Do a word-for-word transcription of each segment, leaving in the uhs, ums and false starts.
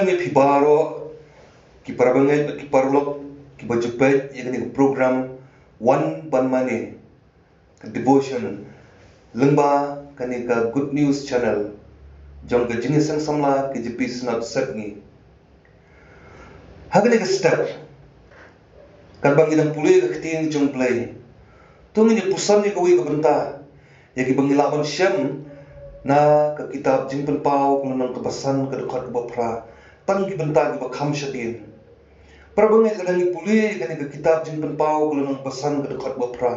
Ïa phi baroh ki parabangeit bad ki paralok kiba ju peit ïa kane ka program Wan Ban Mane, ka devotion lyngba kane ka Good News Channel jong ka Jingïaseng Samla K J P Synod Sepngi. Ha kane ka step, katba ngi dang pule ïa ka ktien jong U Blei, to ngin ïa puson ïa kawei ka bynta ïa kiba ngi lah ban shem na ka kitab Jingpynpaw ka lynnong kaba san ka dkhot kaba phra, tang ki bynta kiba kham shadien. Parabangeit, lada ngi pule ïa kane ka kitab Jingpynpaw ka lynnong kaba san ka dkhot kaba phra,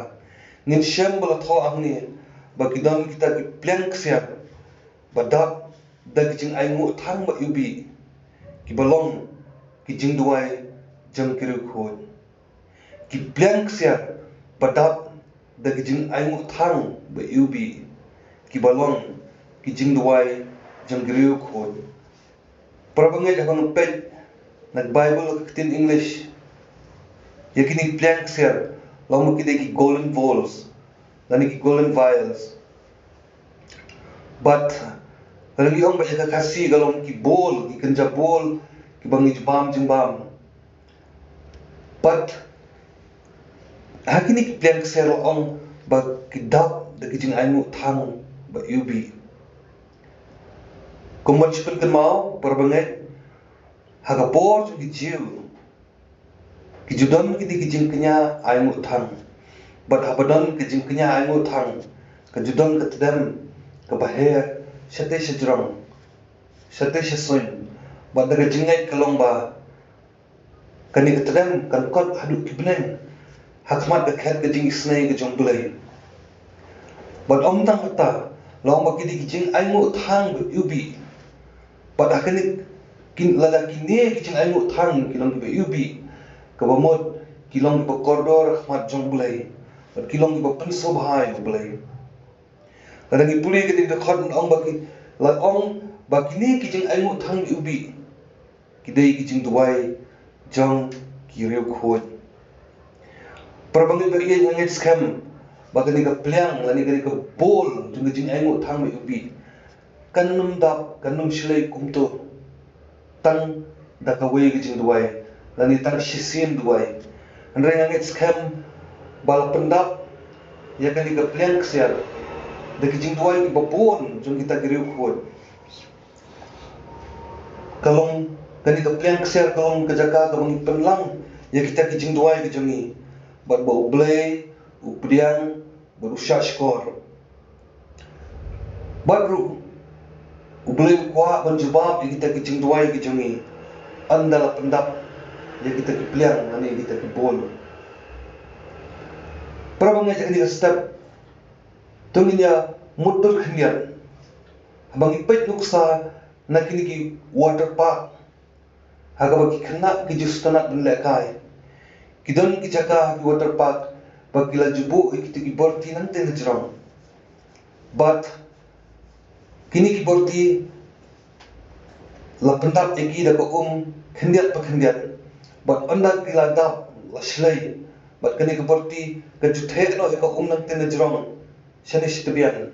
ngin shem ba la thoh hangne ba ki don kita ki pliang ksiar ba dap da ki jingainguh thang ba iwbih, kiba long ki jingduwai jong ki riewkhuid. Ki pliang ksiar ba dap da ki jingainguh thang ba iwbih, kiba long ki jingduwai jong ki riewkhuid. Parabangeit, haba nga peit na ka Baibl ka ktien English, ïa kine ki pliang ksiar la ong ba ki dei ki golden bowls lane ki golden vials. Bad lada ngi ong bad ïa ka Khasi ka long ki bowl, ki kynja bowl kiba ngi ju bam jingbam. Bad ha kine ki pliang ksiar la ong ba ki dap da ki jingainguh thang ba iwbih. Kumba ngi shu pynkynmaw, parabangeit, ha ka por jong ki Jiw ki ju don kine ki jingkñia ainguh thang. Bad haba don ki jingkñia ainguh thang, ka ju don ka tdem kaba her shatei shajrong, shatei shasuiñ. Bad da ka jingngeit ka long ba kane ka tdem kan kot haduh ki bneng ha khmat ka khet ka jingisynei ka jong U Blei. Bad ym tang katta, la ong ba ki dei ki jingainguh thang ba iwbih. Bad ha kane ki, lada kine ki jingainguh thang ki long kiba iwbih, kaba mut ki long kiba kordor ha khmat jong U Blei, bad ki long kiba pynsngewbha ïa U Blei. Lada ngi pule kane ka dkhot, la ong ba ki, la ong ba kine ki jingainguh thang iwbih ki dei ki jingduwai jong ki riewkhuid. Parabangeit ba ïeit, nga ngeit skhem ba kane ka pliang lane kane ka bowl jong ka jingainguh thang ba iwbih kan ym dap, kan ym shlei kumto tang da kawei ka jingduwai lane tang shisien duwai. Hynrei nga ngeit skhem ba la pyndap ïa kane ka pliang ksiar da ki jingduwai kiba bun jong kita ki riewkhuid. Ka long, kane ka pliang ksiar ka long ka jaka kaba ngi pynlang ïa kita ki jingduwai ki jong ngi. Bad ba U Blei u pdiang bad u shahshkor. Bad ruh U Blei u kwah ban jubab ïa kita ki jingduwai ki jong ngi ynda la pyndap ïa kita ki pliang lane ïa kita ki bowl. Parabangeit, ïa kane ka step to ngin ïa mutdur khyndiat. Haba ngi peit nuksa na kine ki water park ha kaba ki khynnah ki ju sngewtynnat ban lehkai, ki don ki jaka ha ki water park ba ki la ju buh ïa kito ki borti nangtei na jrong. Bad kine ki borti la pyndap ïa ki da ka um khyndiat pa khyndiat. Bad ynda ki la dap la shlei, bad kane ka borti ka ju theh noh ïa ka um nangtei na jrong shane shi tbian.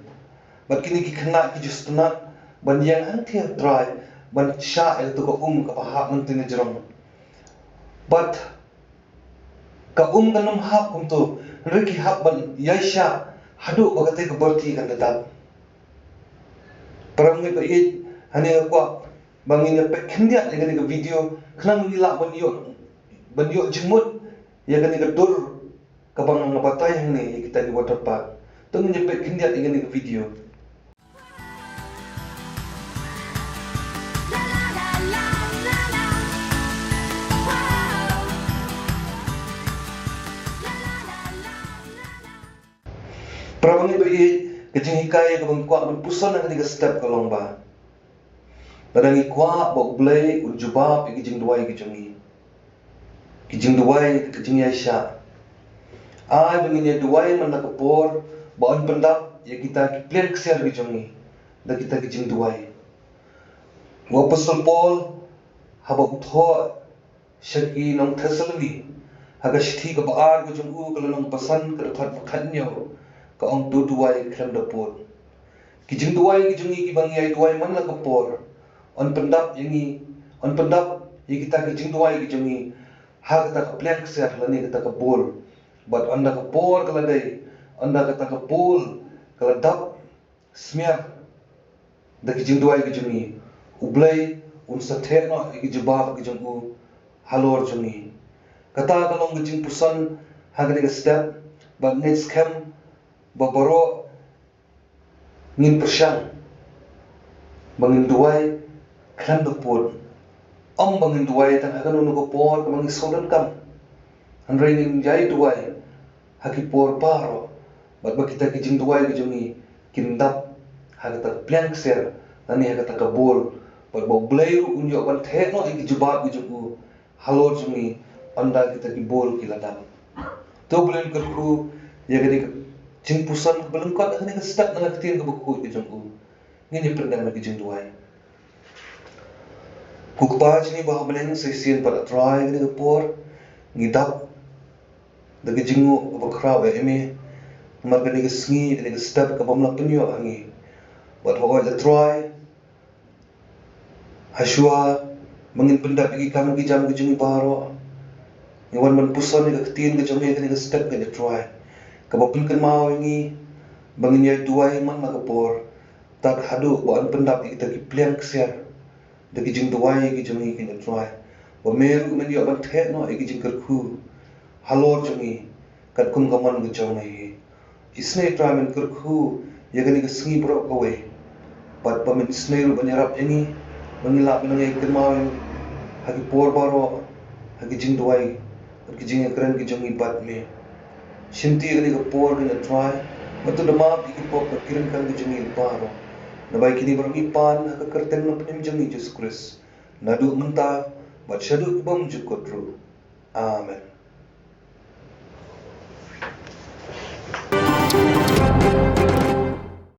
Bad kine ki khynnah ki ju sngewtynnat ban ïeng hangtei ha u trai ban shah ïa kato ka um kaba hap nangtei na jrong. Bad ka um kan ym hap kumto, hynrei ki hap ban ïaishah haduh ba katei ka borti kan da dap. Parabangeit ba ïeit, hangne nga kwah ba ngin ïa peit khyndiat ïa kane ka video khnang ba ngin lah ban ïoh, ban ïoh jingmut ïa kane ka dur kaba nga nga batai hangne ïa kita ki water park. To ngin ïa peit khyndiat ïa kane ka video. Parabangeit ba ïeit, ka jinghikai kaba nga kwah ban puson ha kane ka step ka long ba lada ngi kwah ba U Blei un jubab ïa ki jingduwai ki jong ngi, ki jingduwai ka jingïaishah, ai ba ngin ïa duwai man la ka por ba un pyndap ïa kita ki pliang ksiar ki jong ngi da kita ki jingduwai. U Apostol Paul haba u thoh sha ki nong Thessaloni ha ka shithi kaba ar ka jong u, ka lynnong ba san, ka dkhot ba khathynñiew, ka ong, to duwai khlem da pud. Ki jingduwai ki jong ngi kiba ngi ïa duwai man la ka por un pyndap ïa ngi Un pyndap ïa kita ki jingduwai ki jong ngi ha kata ka pliang ksiar lane kata ka bol. Bad ynda ka por ka la dei, ynda kata ka bol ka la dap smiar da ki jingduwai ki jong ngi, U Blei un sa theh noh ïa ki jubab ki jong u halor jong ngi. Kata ka long ka jingpuson ha kane ka step, ba ngeit skhem ba baroh ngin pyrshang ba ngin duwai khlem da pud. Ym ba ngin duwai tang ha kano kano ka por kaba ngi sngewdonkam. Hynrei ngin ïai duwai ha ki por baroh, bad ba kita ki jingduwai ki jong ngi kin dap ha kata ka pliang ksiar lane ha kata ka bol, bad ba U Blei ruh un ïoh ban theh noh ïa ki jubab ki jong u halor jong ngi ynda kita ki bol ki la dap. To U Blei un kyrkhu ïa kane ka jingpuson kaba lyngkot ha kane ka step na ka ktien kaba khuid ka jong u. Ngin ïa pyndem ïa ki jingduwai. Ko Kpa jong ngi ba ha bneng, sa shisien pat A Trai, kane ka por ngi dap da ka jingnguh kaba khraw ïa me namar kane ka sngi, kane ka step kaba me la pynïoh ha ngi. Bad hooid A Trai, ha shuwa ba ngin pyndap ïa ki kam ki jam ki jong ngi baroh, ngi wan ban puson ïa ka ktien ka jong me ha kane ka step, kane A Trai, kaba pynkynmaw ïa ngi ba ngin ïai duwai man la ka por tad haduh ba yn pyndap ïa kita ki pliang ksiar da ki jingduwai ki jong ngi, kane A Trai, ba me ruh men ïoh ban theh noh ïa ki jingkyrkhu halor jong ngi katkum ka mon ka jong me hi. Isynei Trai, men kyrkhu ïa kane ka sngi baroh kawei, bad ba men isynei ruh ban ïarap ïa ngi ba ngin lah ban ïai kynmaw ha ki por baroh ha ki jingduwai bad ki jingïakren ki jong ngi bad me. Shimti ïa kane ka por, kane A Trai, bad to da map ïa ki pop bad ki ryngkang ki jong ngi baroh. Naba ïa kine baroh ngi pan ha ka kyrteng na pdeng jong ngi Jisu Khrist, naduh mynta bad shaduh ki bymjukut ruh. Amen.